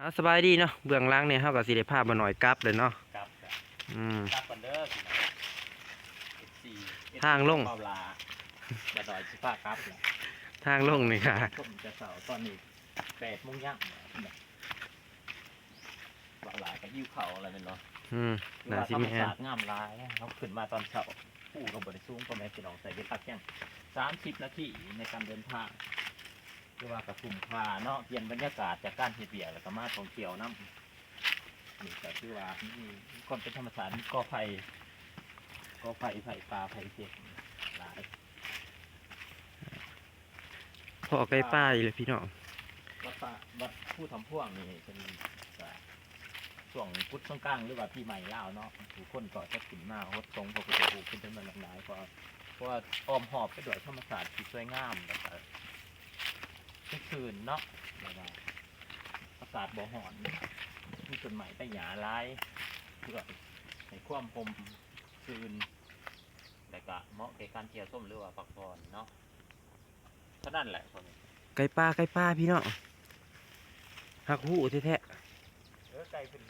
ເອົາ ສະບາຍດີເນາະ ເບື້ອງຫຼັງນີ້ເຮົາກໍຊິໄດ້ພາບ່າວນ້ອຍກັບເລີຍເນາະ. ກັບ ອືມ ກັບກ່ອນເດີພີ່ນ້ອງ ເອັຟຊີ ທາງລົງ ເອັຟຊີ ເບົາຫຼ້າ ບ່າວນ້ອຍຊິພາກັບແລ້ວ. ທາງລົງນີ້ກະ ຊົມແຕ່ເຊົ້າ ຕອນນີ້ແປດໂມງຍາມ ບ່າວຫຼ້າກໍຫິວເຂົ້າແລ້ວແມ່ນບໍ່? ອືມ ໜ້າຊິແມ່ນ ທຳມະຊາດງາມຫຼາຍ ເຮົາຂຶ້ນມາຕອນເຊົ້າ ພູກໍບໍ່ໄດ້ສູງ ພໍ່ແມ່ພີ່ນ້ອງ ໃຊ້ເວລາພຽງສາມສິບນາທີໃນການເດີນທາງ ຖືວ່າກໍຄຸ້ມຄ່າເນາະ ປ່ຽນບັນຍາກາດຈາກການເຮັດວຽກ ແລ້ວກໍມາທ່ອງທ່ຽວນຳ. ນີ້ກໍຖືວ່າມີຄວາມເປັນທຳມະຊາດ ມີກໍໄຜ່ ກໍໄຜ່ ໄຜ່ປ່າ ໄຜ່ເສັກຫຼາຍ. ພໍ້ໄກ່ປ່າອີກແລ້ວພີ່ນ້ອງ. ວັດປ່າ ວັດພູທຳພວງນີ້ເປັນ ກະຊ່ວງກຸດສົງການ ຫຼືວ່າປີໃໝ່ລາວເນາະ ຜູ້ຄົນກໍຈະຂຶ້ນມາຫົດສົງພະພຸດທະຮູບເປັນຈຳນວນຫຼວງຫຼາຍ ເພາະວ່າ ເພາະວ່າອ້ອມຮອບໄປດ້ວຍທຳມະຊາດທີ່ສວຍງາມ ແລ້ວກະຄຶກຄື້ນເນາະ ແລ້ວກະອາກາດບໍ່ຮ້ອນ ມີຕົ້ນໄມ້ໃບຫຍ້າຫຼາຍ ເພື່ອໃຫ້ຄວາມຮົ່ມ ຊື່ນ ແລະກະເໝາະແກ່ການທ່ຽວຊົມ ຫຼືວ່າພັກຜ່ອນເນາະ. ເທົ່ານັ້ນແຫຼະ ພໍ່ແມ່ ໄກ່ປ່າ ໄກ່ປ່າພີ່ນ້ອງ ຮັກຮູ້ແທ້ໆ. ເອີ ໄກ່ເພິ່ນ